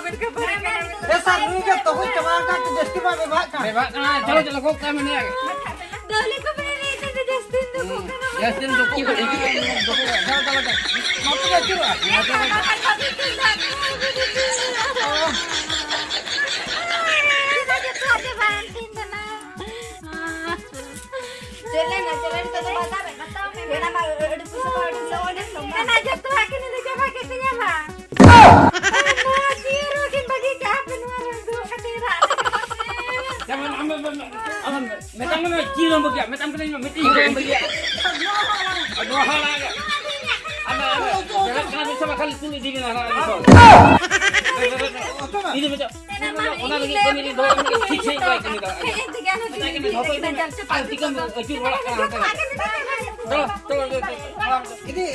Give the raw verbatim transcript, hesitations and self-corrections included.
ᱮ ᱥᱟᱨ, ᱱᱩᱭ ᱜᱮ ᱛᱚᱜᱚᱡ ᱪᱟᱵᱟ ᱟᱠᱟᱱ ᱛᱮ ᱡᱟᱹᱥᱛᱤ ᱵᱟᱭ ᱵᱮᱵᱷᱟᱜ ᱠᱟᱱᱟ᱾ ᱵᱮᱵᱷᱟᱜ ᱠᱟᱱᱟ, ᱪᱚᱞᱚ, ᱪᱚᱞᱚ, ᱠᱚ ᱠᱟᱜ ᱢᱮ ᱱᱩᱭᱟᱜ ᱜᱮ᱾ ᱫᱟᱹᱣᱞᱤ ᱠᱚ ᱢᱮᱱᱟ ᱱᱤᱛᱚᱜ ᱫᱚ ᱡᱟᱹᱥᱛᱤ ᱫᱚ ᱠᱚ ᱠᱟᱱᱟ᱾ ᱡᱟᱹᱥᱛᱤ ᱫᱚ ᱠᱚ ᱠᱟᱱᱟ᱾ ᱫᱚ ᱠᱚ ᱠᱟᱱᱟ᱾ ᱫᱟᱹᱲ, ᱫᱟᱹᱲ, ᱫᱟᱹᱲ᱾ ᱱᱚᱛᱮ ᱫᱚ ᱟᱹᱪᱩᱨᱚᱜᱼᱟ᱾ ᱱᱚᱛᱮ ᱫᱚ ᱟᱹᱪᱩᱨᱚᱜᱼᱟ᱾ ᱵᱟᱝ ᱛᱤᱧ ᱠᱟᱱᱟ᱾ ᱪᱮᱫ ᱞᱮᱱᱟ? ᱪᱮᱫ ᱞᱮᱱᱟ? ᱪᱮᱫ ᱞᱮᱱᱟ? ᱚᱱᱟ ᱢᱟ ᱟᱹᱰᱤ ᱯᱩᱭᱥᱟᱹ ᱠᱚ ᱟᱹᱰᱤ ᱥᱚ ᱚᱸᱰᱮ ᱥᱚ ᱢᱟ᱾ ᱚᱱᱟ ᱡᱚᱛᱚᱣᱟᱜ ᱠᱤᱱ ᱤᱫᱤ ᱪᱟᱵᱟ ᱠᱮᱫ ᱛᱤᱧᱟ ᱢᱟ᱾ ᱱᱚᱣᱟ ᱪᱤᱨ ᱦᱚᱸ ᱠᱤᱱ ᱵᱟᱹᱜᱤ ᱠᱟᱜᱼᱟ ᱯᱮ ᱱᱚᱣᱟ ᱨᱮ ᱫᱩᱲᱩᱵ ᱠᱟᱛᱮ ᱨᱟᱜ ᱞᱟᱹᱜᱤᱫ ᱯᱟᱥᱮ᱾ ᱡᱮᱢᱚᱱ ᱟᱢ, ᱟᱢ, ᱟᱢ, ᱟᱢ ᱢᱮᱛᱟᱢ ᱠᱟᱱᱟ ᱪᱤᱨ ᱦᱚᱸ ᱵᱟᱹᱜᱤᱭᱟ, ᱢᱮᱛᱟᱢ ᱠᱟᱹᱱᱟᱹᱧ ᱢᱤᱫᱴᱤᱡ ᱦᱚᱸ ᱵᱟᱹᱜᱤᱭᱟ᱾ ᱱᱚᱣᱟ ᱦᱚᱸ ᱟᱲᱟᱜᱟ᱾ ᱟᱢ, ᱟᱢ, ᱵᱮᱨᱮᱫ ᱠᱟᱱᱟ ᱵᱤᱱ ᱥᱮ ᱵᱟᱝ? ᱠᱷᱟᱹᱞᱤ ᱛᱩᱞ ᱤᱫᱤ ᱵᱤᱱ ᱦᱟᱱᱟ ᱤᱫᱤ ᱠᱷᱚᱱ᱾ ᱤᱫᱤ ᱢᱮ ᱪᱚ᱾ ᱚᱱᱟ ᱞᱟᱹᱜᱤᱫ ᱠᱟᱹᱢᱤ ᱞᱤᱧ ᱫᱚᱦᱚ ᱠᱟᱜᱼᱟ, ᱴᱷᱤᱠ ᱥᱟᱺᱦᱤᱡ ᱵᱟᱭ ᱠᱟᱹᱢᱤ ᱫᱟᱲᱮᱭᱟᱜ ᱠᱟᱱᱟ᱾ ᱟᱨ ᱪᱤᱠᱟᱹᱢ ᱟᱹᱪᱩᱨ ᱵᱟᱲᱟᱜ ᱠᱟᱱᱟ ᱦᱟᱱᱛᱮ ᱱᱟᱛᱮ? ᱪᱚᱞᱚ, ᱪᱚᱞᱚ, ᱪᱚᱞᱚ, ᱪᱚᱞᱚ᱾ ᱤᱫᱤ᱾